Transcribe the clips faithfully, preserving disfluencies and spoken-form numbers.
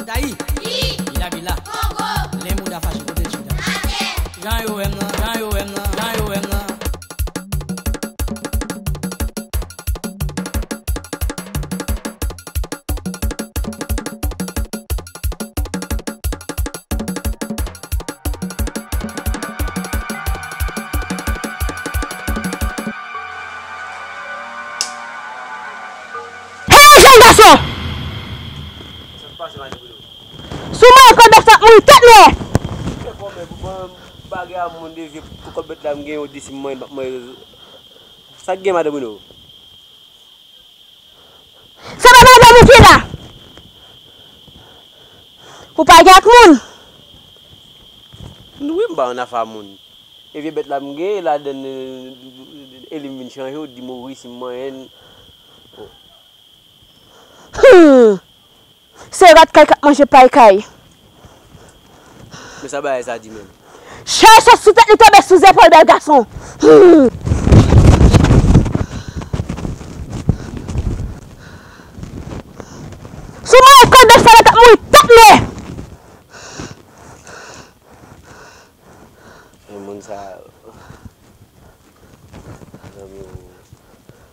Tayi! Wi! Bila bila! Kongo! Lè mouda fache, kote l chita? Atè! Jan yo wè m nan, jan yo wè m nan, jan yo wè m nan. Hey, jèn gason! Sa k pase, madan Bruno? Sou mwen, kòlbèf sa ap mouri tèt nwè! Fè kòmè pou mwen, m pa gen amoun de vye kòlbèt la, m gen yon desi mwen, m ap mwen. Sa k gen, madan Bruno? Se pa madanm ou ki la. Ou pa gen ak moun. Wi, m pa ann afè a moun. E vye bèt la m gen, ladann, e li m vin chanje, ou di m ou ri si m manyen l. Hmm. Se rat kay k ap manje pay kay. Men sa bagay sa di menm? Chèche sou tèt li tonbe sou zepòl bèl gason. Hmm. Sou mwen kòlbèf sa la k ap mouri tèt nwè. Men moun sa yo. Zanmi w.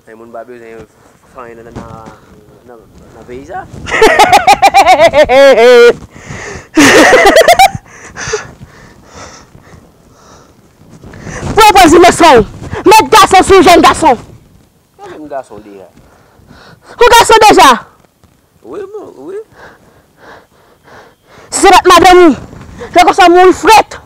Men moun pa bezwen fè anyen nan, nan, nan, nan peyi sa. Pran pòz inosan w. Met gason sou jèn gason. Mwen menm gason deja. Ou gason deja? Wi, mwen, wi. Si se pa t madanm ou, fè konsa w mouri frèt.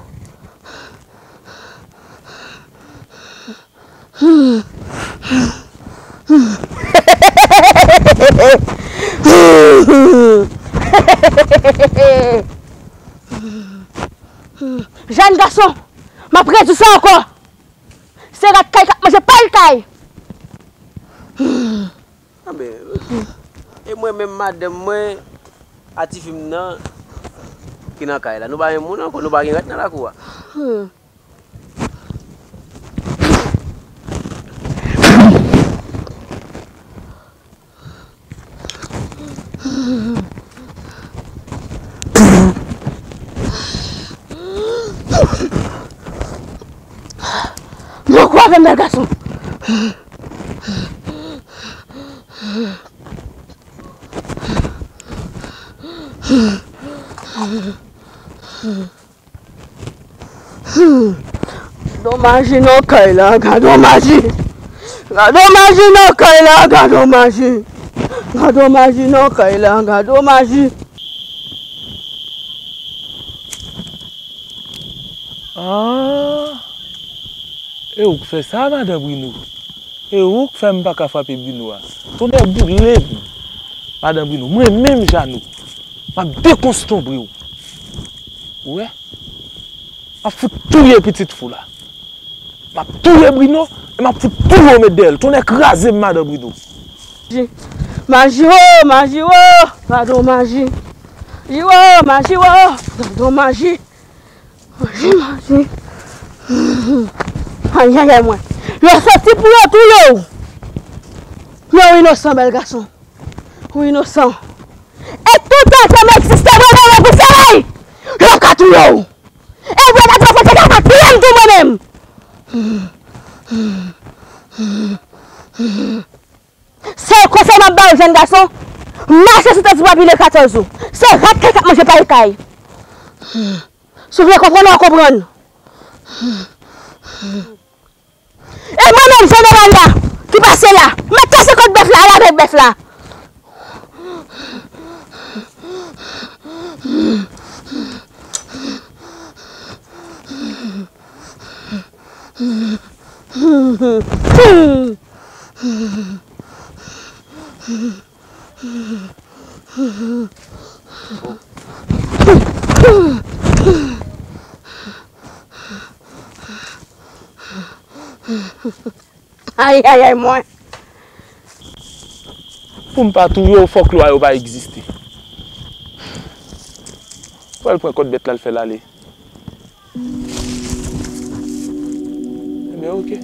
Jèn gason, m ap redi w sa ankò. Se rat kay k ap manje pay kay. Anben, e mwen menm madanm mwen a tifi m nan ki nan kay la. Nou pa gen moun ankò, nou pa gen rat nan lakou a. Hmm. Mwen kwè avè m bèl gason. Hmm. Gad on maji nan kay la, gad on maji. Gad on maji nan kay la, gad on maji. Gad on maji nan kay la, gad on maji. Ah, e ou k fè sa, madan Bruno? E ou k fè m pa ka frape Bruno a? Tonnè boule m! Madan Bruno, mwen menm Jano, m ap dekonstonbre w. Ou wè? M ap fout touye pitit fou la. M ap touye Bruno, e m ap fout touye w met dèyè l. Tonnè kraze m, madan Bruno. Maji, maji wo, maji wo, padon maji. Maji wo, maji wo, padon maji. Maji, maji. Ayayay mwen. Yo soti pou yo touye w. Men ou inosan, bèl gason. Ou inosan. E toutan ke m egziste, mwen menm, pou se vre, yo ka touye w. E vre, la, fò te ka touye m tou mwen menm. Sèl konsèy m ap ba w, jèn gason, mache sou tèt ou pa pile katòz ou. Se rat kay k ap manje pay kay. Si w vle konprann, w a konprann. E mwen menm, jeneral la, ki pase la, mèt kase kot bèf la, al avèk bèf la. Ayayay mwen. Pou m pa touye w, fòk lwa yo pa egziste. Fò l pran kòd bèt la, l fè l ale. Ebyen, oke.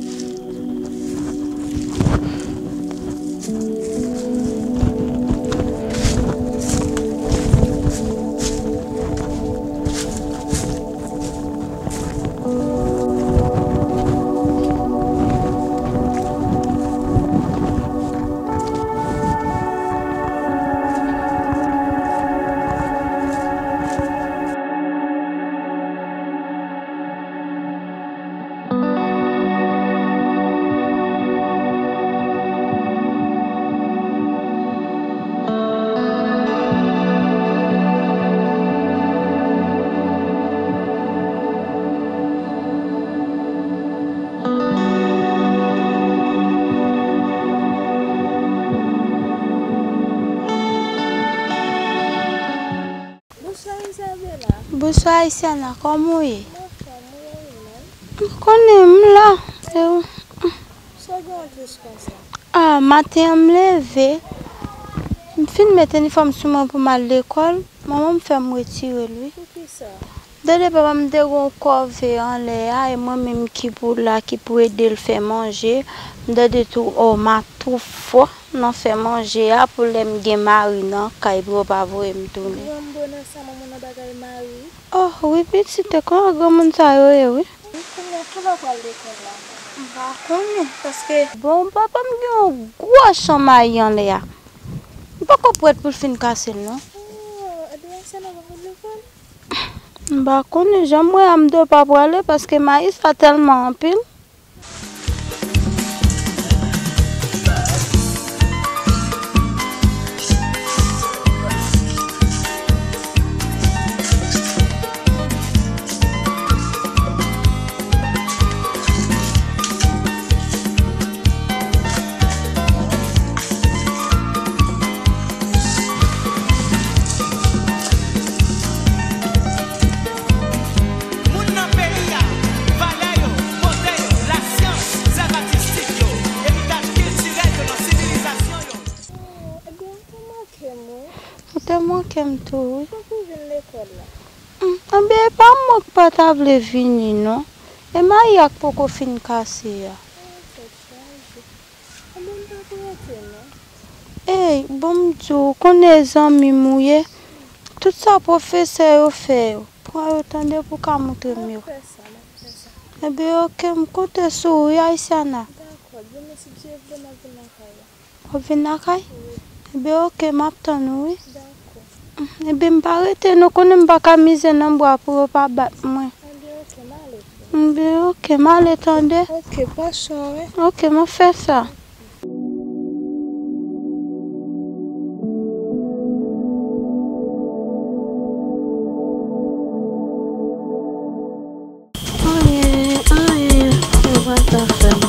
Bonswa Ayisyana, kòman w ye? M anfòm, ou menm? M konnen m la. E ou? Sa w gen w tris konsa? Ah, maten an m leve, m fin met inifòm sou mwen pou m al lekòl, manman m fè m retire l, wi. Poukisa? M tande papa m te gen yon kòve anlè a, e mwen menm ki pou la, ki pou ede l fè manje. M tande tou, oh, m a tou fò nan fè manje a pou lè m gen mari nan kay pou yo pa voye m tounen. Granm bonè sa manman nan bagay mari. Oh, wi, pitit, e kòman granmoun sa yo ye, wi. Wi, kounye a, kilè w pral lekòl la? M pa konnen, paske, bon, papa m gen yon gwo chan mayi anlè a. M poko prèt pou l fin kase l, non. Oh, ebyen, Ayisyana pa konn lekòl? M pa konnen, jan m wè a, m dwe pa prale, paske mayi sa tèlman anpil. Moun nan peyi a, valè yo, bote yo, lasyans, zèv atistik yo, eritaj kiltirèl yo nan sivilizasyon yo. Oh, ebyen, ou te manke m, wi. Ou te manke m tou, wi. Fòk ou vin lekòl la. Hmm, ebyen, e pa mwen k pa ta vle vini, non. E mayi a k poko fin kase a. Oh, tèt chaje. Ebyen, m pa pou rete, non. Ey, bon, m di w, ou konnen e zanmi m ou ye. Tout sa pwofesè yo fè yo, pran yo tande pou w ka montre m yo. M ap fè sa, m ap fè sa. Ebyen, oke, m konte sou ou, wi, Ayisyana. Dakò, demen, si Dye vle, m ap vin lakay la. W ap vin lakay? Wi. Ebyen, oke, m ap tann ou, wi. Dakò. Ebyen, m pa rete, non, konnen m pa ka mize nan bwa pou yo pa bat mwen. Ebyen, oke, m ale. Ebyen, oke, m ale tande. Oke, pran swen w, wi. Oke, m ap fè sa. Anyen, anyen, yo pa ka fè m.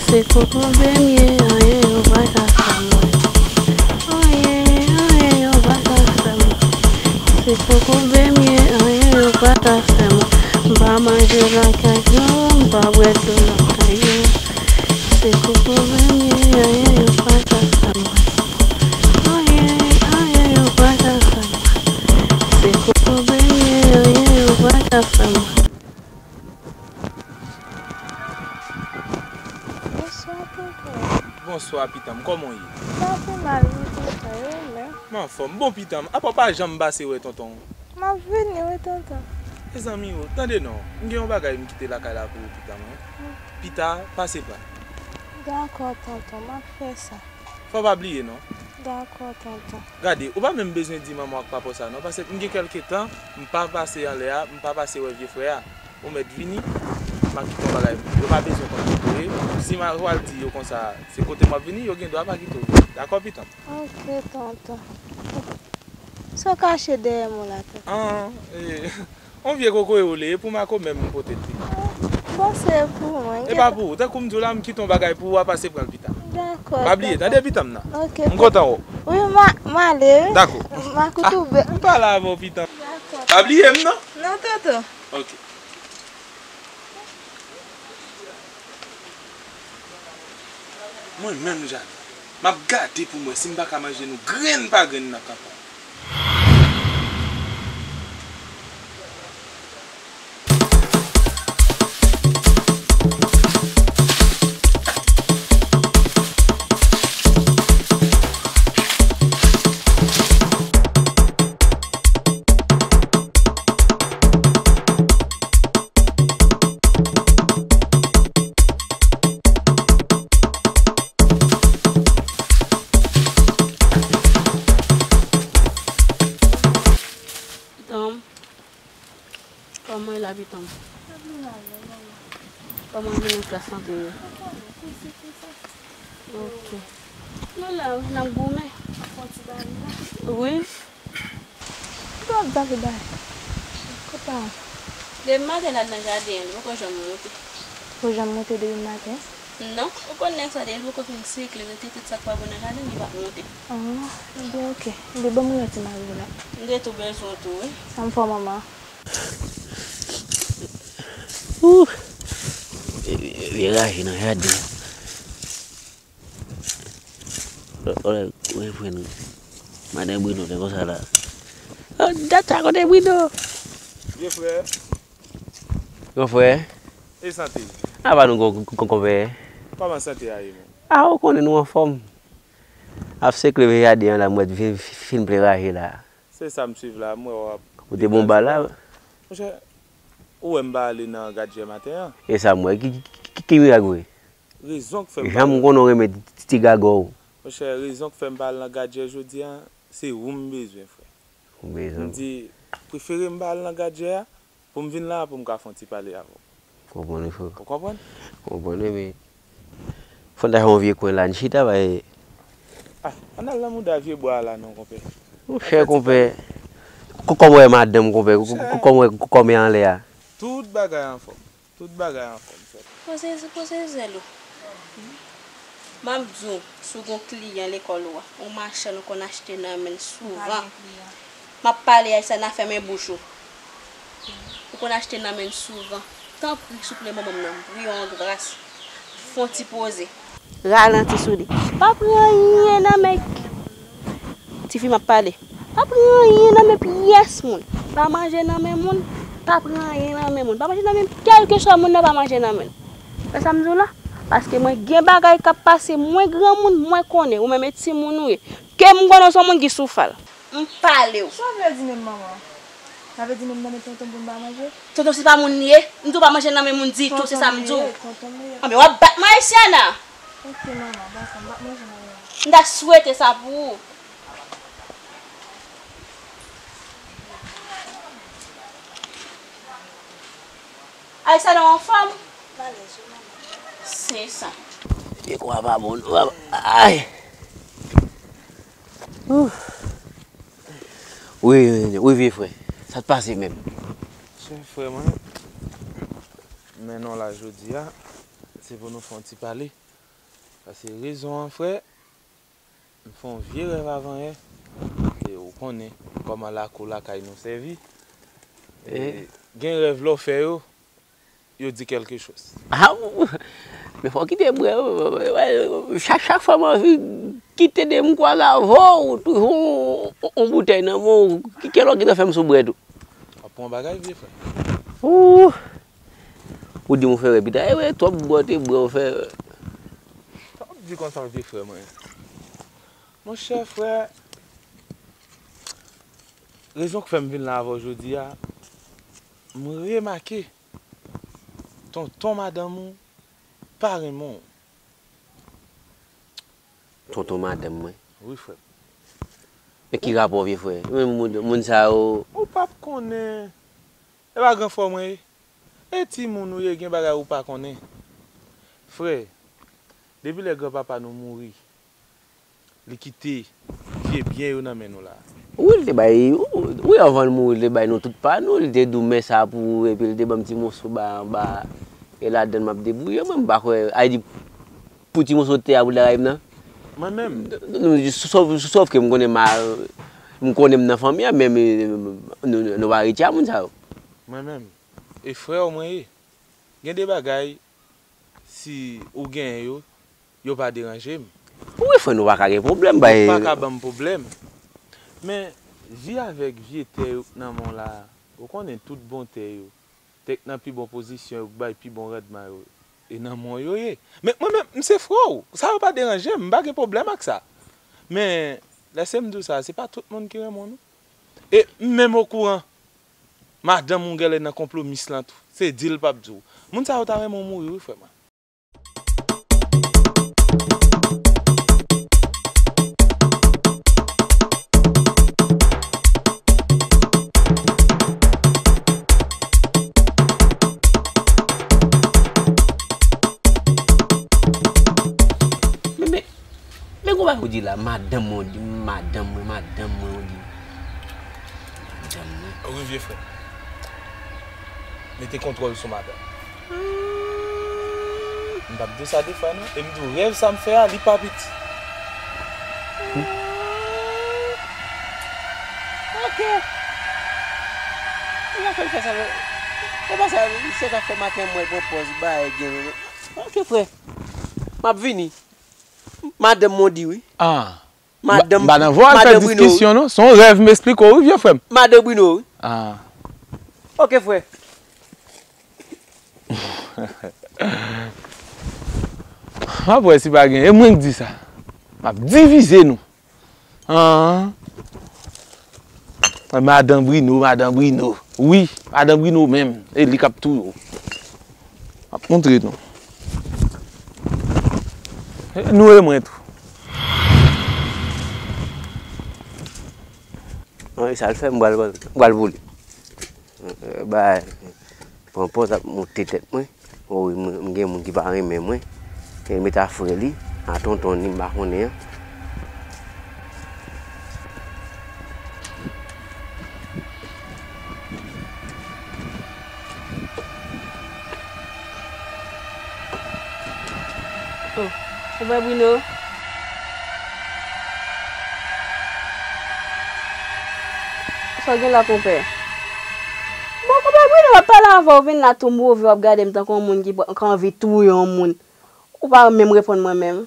Se kokobe m ye, anyen, yo pa ka fè m. Anyen, anyen, yo pa ka fè m. Se kokobe m ye, anyen, yo pa ka fè m. M pa manje lakay yo, m pa bwè dlo lakay yo. Se kokobe m ye, anyen, yo pa ka fè m. Anyen, anyen, yo pa ka fè m. Se kokobe m ye, anyen, yo pa ka fè m. Bonswa, tonton. Bonswa, pitanm. Kòman w ye? Pa pi mal, wi, tonton. E ou menm? M anfòm. Bon, pitanm, apa w pa janm pase wè tonton w? M ap vini, wi, tonton. Mezanmi, o, tande non. M gen yon bagay m kite lakay la pou ou, pitanm, wi. Pita, pase pran l. Dakò, tonton, m ap fè sa. Fò w pa bliye, non. Dakò, tonton. Gade, ou pa menm bezwen di manman w ak papa w sa, non, paske m gen kèlke tan, m pa pase anlè a, m pa pase wè vye frè a. Ou mèt vini, m a kite yon bagay pou ou. Yo pa bezwen konn kote w ye. Si m a pral di yo konsa, se kote m ap vini, yo gen dwa pa kite w vini. Dakò, pitanm? Oke, tonton. Sa w kache dèyè m ou la, tonton? An, e, yon vye kokoye w le ye, pou makomè m pote l te. Bon, se pou mwen. E pa pou ou. Tankou m di w la, m kite yon bagay pou ou, w a pase pran l pita. Dakò, tonton. Pa bliye, tande pitanm nan. Oke, tonton. M kontan wè w. Wi, m a, m ale, wi. Dakò. M a koute w bèk. M pale avè w pitanm. Dakò, tonton. Pa bliye m, non? Non, tonton. Oke. Mwen menm, Jane, m ap gade pou m wè si m pa ka manje nou grenn pa grenn nan kanpay. Pitanm, kòman w ye la, pitanm? Kòman w vin nan klas antre yo? Ok. Nou la wi, n ap goumen. Wi. Ki w ap gade bay? Kot pa w? Depi maten l al nan jaden an, li poko janm monte. Poko janm monte depi maten? Non, ou konn nèg sa, depi l poko fin sekle, rete tout sa k pa bon nan jaden, li p ap monte. Ah, ebyen, ok. Ebyen, ban m wè ti mari w la. M te tou bezwen w tou, wi. Anfòm, manman? Ooh! Vye raje nan jaden. Olè, mwen jwenn madan Brino te konsa la. Oh, dat sa kote Brino? Vye frè. Gran frè. E sante? Apa nou, kon, kon, konpè? Kòman sante a ye menm? A, ou konnen nou anfòm. Ap sekle vye jaden an la, m wè vin, fin plen raje la. Se sa m swiv la, m wè w ap. Ou te bon bal la? Monchè, ou wè m pa ale nan Gadjè maten an? E sa m wè, ki, ki, ki, ki mirak vre? Rezon k fè m pa. Jan m konnen w renmen ti, ti gaga w. Monchè, rezon k fè m pa al nan Gadjè jodi a, se ou m bezwen, frè. Ou bezwen. M di, prefere m pa al nan Gadjè a, pou m vin la, pou m ka fè yon ti pale avè w. Konprann wi, frè. Ou konprann? Konprann wi, men fò n ta jwenn yon vye kwen la, n chita, bay. Ah, ann al nan mouda vye bwa a la non, konpè. Monchè, konpè. Kòman w wè madanm, konpè? Kòman w wè kòmè anlè a? Tout bagay anfòm. Tout bagay anfòm, sè. Poze, poze zèl ou. M ap di w, si w gon kliyan lekòl ou a, yon machann ou konn achte nan men l souvan. M ap pale a, sa nan fèmen bouch ou. Ou konn achte nan men l souvan. Tanpri, souple, manman m nan, m priye w an gras. Fè yon ti poze. Ralanti sou li. Pa pran anyen nan men tifi m ap pale. Pa pran anyen nan men pyès moun. Pa manje nan men moun. Pa pran anyen nan men moun. Pa manje nan men kèlkeswa moun nan pa manje nan men. Wè sa m di w la? Paske mwen gen bagay k ap pase, mwen granmoun, mwen konnen, ou menm e timoun ou ye. Ke m konnen w se yon moun ki sou fal. M pale w. Sa w vle di menm, manman? Sa vle di menm nan men tonton pou m pa manje? Tonton se pa moun li ye. M di w pa manje nan men moun ditou, se sa m di w. Tonton m ye, tonton m ye. Anben w ap bat mwen, Aysyana. Ok, manman, dakò, m p ap manje nan men w. M ta swete sa pou ou. Aysyana, w anfòm? Se sa. Vye kwa pa bon, non, papa. Ay. Ouf. Wi, wi, wi, vye frè. Sa t pase menm? Chè frè mwen, men non la jodi a, se pou nou fè yon ti pale. Paske rezon an, frè, m fè yon vye rèv avanyè. E ou konnen kòman lakou lakay nou sèvi. E gen rèv lè w fè yo, yo di kèlke choz. Ah, men fò w kite bwè, chak, chak fwa m anvi kite de m kwaze avè w, toujou on, on, on boutèy nan men w, ki, kèlè w gentan fè m sou bwè tou? W ap pran bagay, vye frè. Ooh! Ou di m ou fè wè pita, e wi, twòp bwè w te bwè w fè. Sa w ap di konsa, vye frè mwen? Monchè frè, rezon k fè m vin la avè w jodi a, m remake tonton madanm ou pa renmen w. Tonton madanm mwen? Wi, frè m. Men ki rapò, vye frè? Menm moun, moun sa yo. Ou p ap konnen. E pa gran frè w mwen ye? E timoun ou ye, gen bagay ou pa konnen. Frè, depi lè granpapa nou mouri, li kite vye byen yo nan men nou la. Wi, li te bay, wi, anvan l mouri, li te bay nou tout pa nou, li te di w men sa pou ou, epi li te ban m ti moso ba, ba, e ladan l m ap debouye, mwen m pa kwè, a di, pou ti moso tè a pou l ta bay m nan. Mwen menm. Nou, sòf, sòf ke m konnen ma, m konnen m nan fanmi an, men, men, nou, nou pa retire moun sa yo. Mwen menm. E frè w mwen ye. Gen de bagay, si ou genyen yo, yo pa deranje m. Wi, frè, nou pa ka gen pwoblèm, bay. Yo pa ka ban m pwoblèm. Men, vi avèk vye tè yo k nan men w la, ou konnen tout bon tè yo, tè k nan pi bon pozisyon yo, k bay pi bon randman yo, e nan men w yo ye. Men mwen menm, m se frè w. Sa yo pa deranje m, m pa gen pwoblèm ak sa. Men, lèse m di w sa, se pa tout moun ki renmen w, non. E m menm okouran. Madanm ou genlè nan konplo Miss lan tou. Se di l p ap di w. Moun sa yo ta renmen w mouri wi, frè mwen. Men, men, men gon bagay ou di la, madanm mwen, ou di madanm mwen, madanm mwen, ou di. Madanm mwen. Wi, vye frè. Mete kontwòl sou madanm. M p ap di w sa de fwa, non. E m di w, rèv sa m fè a, li pa piti. Ok. Ou pa fè l fè sa, non. E pa sa, se sa fè maten mwen pran pòz bay gen. Ok, frè. M ap vini. Madanm mwen di wi. Ah. Madanm, m pa nan vwa al fè diskisyon, non. Se yon rèv m esplike w, wi, vye frè m. Madanm Bruno, wi. Ah. Ok, frè. M ap wè si pa gen. E mwen k di sa. M ap divize nou. Ah. Madan Brino, Madan Brino. Wi, Madan Brino menm. E li k ap touye w. M ap montre nou. E nou e mwen tou. An, e sa l fè, m pral, m pral vole. Bay, pran pòz ap monte tèt mwen. O wi, mwen, m gen moun ki pa renmen mwen. E met a frè li, a tonton li, m pa konnen an. Oh, konpè Bruno. Sa w gen la, konpè? Bon, konpè Bruno, w ap pale avè w, vin la tou move, w ap gade m tankou yon moun ki, ki anvi touye yon moun. Ou pa menm reponn mwen menm.